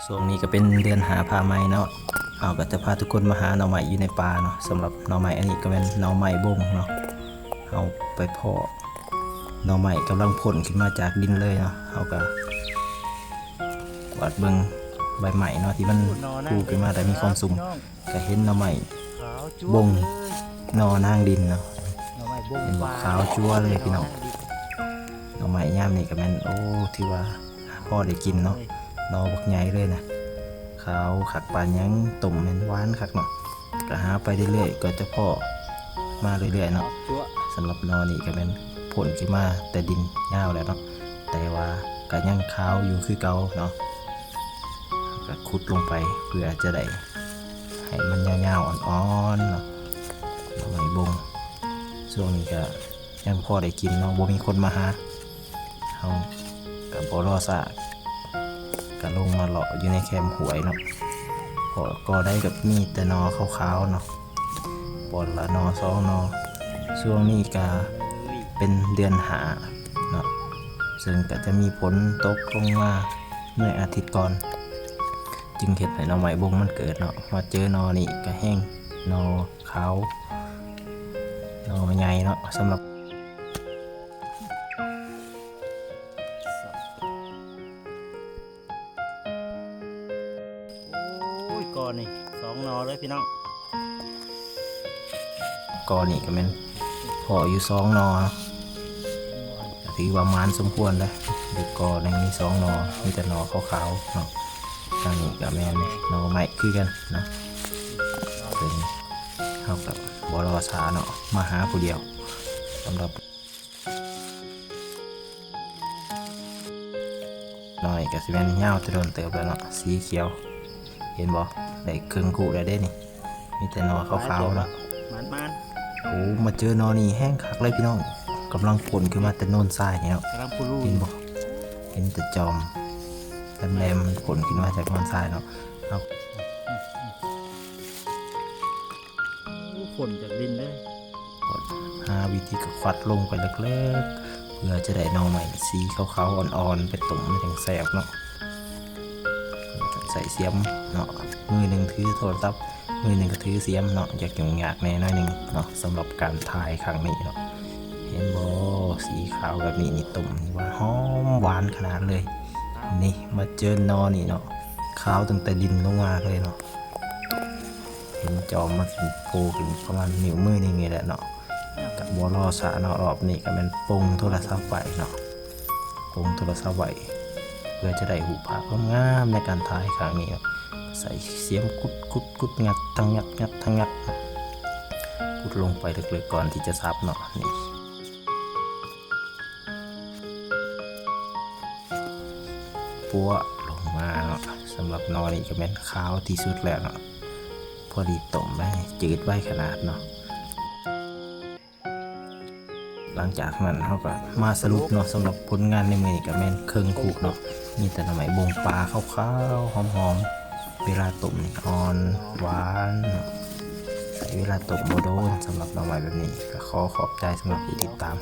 ຊ່ວງນີ້ກໍເປັນເດືອນຫ້າພາໃໝ່ເນາະ ເຮົາກໍຈະພາທຸກຄົນມາຫາໜໍ່ໄມ້ຢູ່ໃນປ່າເນາະ. ສຳລັບໜໍ່ໄມ້ອັນນີ້ກໍແມ່ນໜໍ່ໄມ້ບົງເນາະ. ເຮົາໄປພໍ້ໜໍ່ໄມ້ກຳລັງພົ້ນຂຶ້ນມາຈາກດິນເລີຍເນາະ. ເຮົາກໍກວາດເບິ່ງໃບໄມ້ເນາະ ທີ່ມັນຟູຂຶ້ນມາ ແຕ່ມີຄວາມສຸມ ກໍເຫັນໜໍ່ໄມ້ບົງ ໜໍ່ນາງດິນເນາະ. ເຫັນບໍ່ ຂາວຈັ່ວເລີຍພີ່ນ້ອງ. ໜໍ່ໄມ້ຍາມນີ້ກໍແມ່ນ ໂອ້ ຖືວ່າພໍໄດ້ກິນເນາະ. ໜໍ່ບັກໃຫຍ່ເລີຍນະ ຂາວຄັກປານຫຍັງ. ຕົ້ມແມ່ນຫວານຄັກເນາະ. ກໍຫາໄປເລື້ອຍໆ ກໍຈະພໍ້ມາເລື້ອຍໆເນາະ. ສຳລັບໜໍ່ນີ້ກໍແມ່ນພົ້ນຂຶ້ນມາແຕ່ດິນຍາວແລ້ວເນາະ ແຕ່ວ່າກໍຍັງຂາວຢູ່ຄືເກົ່າເນາະ. ກໍຂຸດລົງໄປເພື່ອຈະໄດ້ໃຫ້ມັນຍາວໆ ອ່ອນໆເນາະ. ໜໍ່ໄມ້ບົງ ຊ່ວງນີ້ກໍຍັງພໍໄດ້ກິນເນາະ ບໍ່ມີຄົນມາຫາ. ເຮົາກໍບໍ່ລໍຊ້າ ກໍລົງມາເລາະຢູ່ໃນແຄມຫ້ວຍເນາະ. ເພາະກໍໄດ້ກັບມີແຕ່ໜໍ່ຂາວໆເນາະ ບ່ອນລະໜໍ່ສອງໜໍ່. ຊ່ວງນີ້ກະເປັນເດືອນຫ້າເນາະ ເຊິ່ງກະຈະມີຝົນຕົກລົງມາເມື່ອອາທິດກ່ອນ ຈຶ່ງເຮັດໃຫ້ໜໍ່ໄມ້ບົງມັນເກີດເນາະ. ມາເຈີໜໍ່ນີ້ກະແຮງ ໜໍ່ຂາວ ໜໍ່ໃຫຍ່ເນາະ. ສຳລັບ ໂອ້ຍ ກໍນີ້ສອງໜໍ່ເລີຍພີ່ນ້ອງ. ກໍນີ້ກໍແມ່ນພໍ້ຢູ່ສອງໜໍ່ເນາະ ກໍຖືວ່າໝານສົມຄວນເດ້. ຢູ່ກໍນີ້ມີສອງໜໍ່ ມີແຕ່ໜໍ່ຂາວໆເນາະ. ທາງນີ້ກໍແມ່ນໜໍ່ໄມ້ຄືກັນເນາະ. ເຊິ່ງເຮົາກໍບໍ່ລໍຊ້າເນາະ ມາຫາຜູ້ດຽວ. ສຳລັບ ໜໍ່ນີ້ກໍຊິແມ່ນຍາວແຕ່ດົນເຕີບແລ້ວເນາະ ສີຂຽວ ເຫັນບໍ່ ໄດ້ເຄິ່ງຄຸແລ້ວເດ້ນີ້. ມີແຕ່ໜໍ່ຂາວໆເນາະ ໝານໆ. ໂອ້ ມາເຈີໜໍ່ນີ້ແຮງຄັກເລີຍພີ່ນ້ອງ ກຳລັງພົ້ນຂຶ້ນມາແຕ່ໂນນຊາຍນີ້ເນາະ ກຳລັງປູລູ ເຫັນບໍ່ ເຫັນແຕ່ຈອມແຫຼມໆ ມັນພົ້ນຂຶ້ນມາຈາກໂນນຊາຍເນາະ. ເອົາ ໂອ້ ຝົນຈາກດິນເດ້ ຫາວິທີກະຄວັດລົງໄປເລິກໆ ເພື່ອຈະໄດ້ໜໍ່ໄມ້ສີຂາວໆ ອ່ອນໆ ໄປຕົ້ມ ມັນຈັ່ງແຊບເນາະ. ໃສ່ສຽມເນາະ ມືໜຶ່ງຖືໂທລະສັບ ມືໜຶ່ງກໍຖືສຽມເນາະ. ຢາກຫຍຸ້ງຍາກແດ່ໜ້ອຍໜຶ່ງເນາະ ສຳລັບການຖ່າຍຄັ້ງນີ້ເນາະ. ເຫັນບໍ່ ສີຂາວແບບນີ້ນີ້ ຕົ້ມນີ້ວ່າຫອມຫວານຂະໜາດເລີຍ. ນີ້ມາເຈີໜໍ່ນີ້ເນາະ ຂາວຕັ້ງແຕ່ດິນລົງມາເລີຍເນາະ. ເຫັນຈອມມັນໂຜຂຶ້ນປະມານນິ້ວມືໜຶ່ງນີ້ແຫຼະເນາະ. ກະບໍ່ລໍຊ້າເນາະ ລອບນີ້ກະແມ່ນປົງໂທລະສັບໄວ້ເນາະ ປົງໂທລະສັບໄວ້ ເພື່ອຈະໄດ້ຮູບພາບງາມໆ ໃນການຖ່າຍຄັ້ງນີ້ເນາະ. ໃສ່ສຽມຂຸດໆໆ ງັດທັງງັດ ງັດທັງງັດ ຂຸດລົງໄປເລິກໆ ກ່ອນທີ່ຈະສັບເນາະ. ນີ້ ປົວລົງມາເນາະ. ສຳລັບໜໍ່ນີ້ກໍແມ່ນຂາວທີ່ສຸດແລ້ວເນາະ ພໍດີຕົ້ມໄດ້ ຈືດໄວຂະໜາດເນາະ. ຫຼັງຈາກນັ້ນເຮົາກໍມາສະຫຼຸບເນາະ ສຳລັບຜົນງານໃນມື້ນີ້ກໍແມ່ນເຄິ່ງຄຸເນາະ ມີແຕ່ໜໍ່ໄມ້ບົງປ່າຂາວໆ ຫອມໆ. ເວລາຕົ້ມນີ້ອ່ອນຫວານເນາະ ໃຊ້ເວລາຕົ້ມບໍ່ດົນ. ສຳລັບໜໍ່ໄມ້ແບບນີ້ກໍຂໍຂອບໃຈສຳລັບຜູ້ຕິດຕາມ.